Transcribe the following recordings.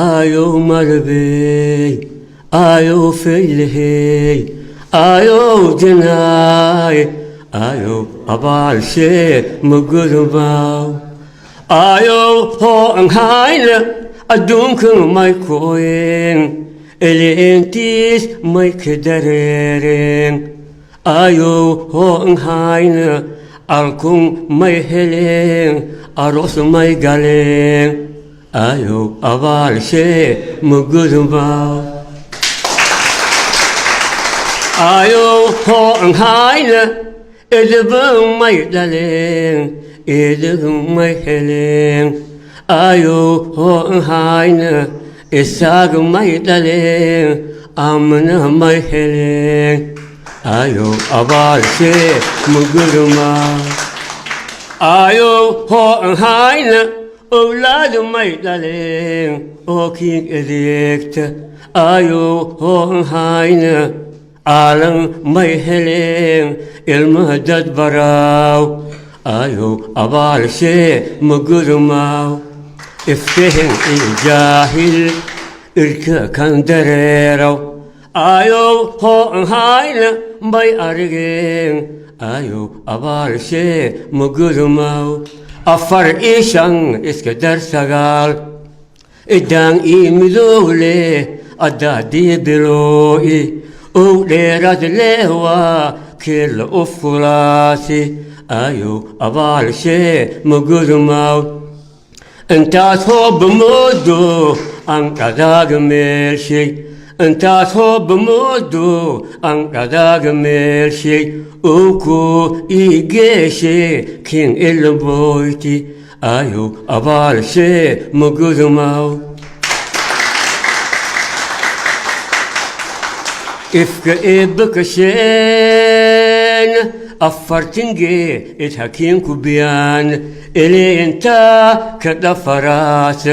Ayow malabey, ayow faylahey, ayow janaay, ayow abaalshee magudubaw, ayow hoo an hayna adduunkan may kooyeen, eliintiis may ka dareereen, ayow hoo an hayna alkun may heleen, aroos may galeen, ayow abaalshee magudubaw, ayow hoo an hayna edaba may dhaleen, eedagu may heleen, ayow hoo an hayna isaaga may dhaleen, amna may heleen, ayow abaalshee magudubaw, ayow hoo an hayna owlaadu may dhaleen oo kiin adeegta, ayow hoo an hayna caalam may heleen ilmaha dad baraaw, ayow abaalshee magudumaw, iftihin iyo jaahil irka kan dareeraw, ayow hoo an hayna may arigeen, ayow abaalshee magudumaw, afar iyo shan iska dar sagaal, idaan ii midowle addaadii biloo'i ow dheerad lehwaa keela u fulaasi, ayow abaalshee magudumaw, intaas hooba moodo an qadaaga meelshay, intaas hooba moodo an qadaaga meelshay, owko ii geeshe kin ilaboyti, ayow abaalshee magudumaw, ifka eebba kasheen afartingee id hakiinku biyaan eliintaa ka dhafaraas,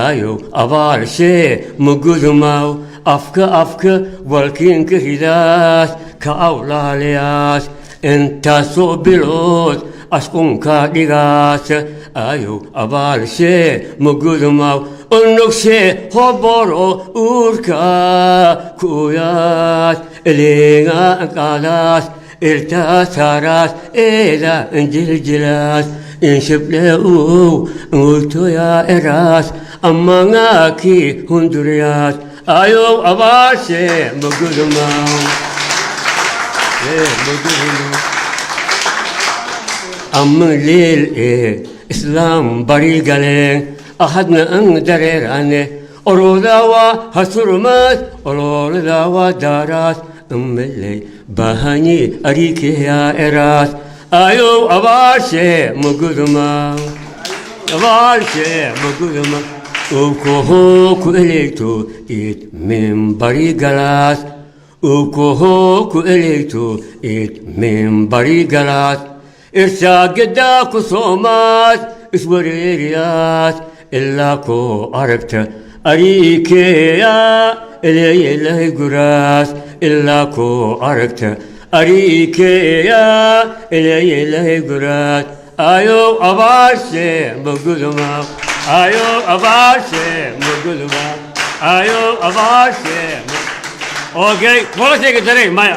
ayow abaalshee magudumaw, afka afka walkiinka ridaas ka awlaaliyaas, intaasoo bilood asqunkaa dhigaas, ayow abaalshee magudumaw, unugshe hoboro uurka kuyaas eliinga qaadaas irtaasaaraas eeda injiljilaas inshibdhe uw ngultoya eraas amangaaki hunduriyaas, ayow abaalshee magudumaw magudumaw, amma leel ee islaam bari galeen ahadna an dareerane, orodawa hasurmaas ololadawa daaraas amaley bahani arikeya eraas, ayow abaalshee magudumaw, abaalshee magudumaw, ukoho ku eleyto id min bari galaas, ukoho ku eleyto id min bari galaas, irsaagadaa ku soomaas iswareeriyaas ilaa koo aragta ariikeeya eleeyelahay guraas, ilaa koo aragta ariikeeya eleeyelahay guraas, ayow abaalshee magudumaw, ayow abaalshee magudumaw, ayow abaalshee. Okay, wala sheega daray maya.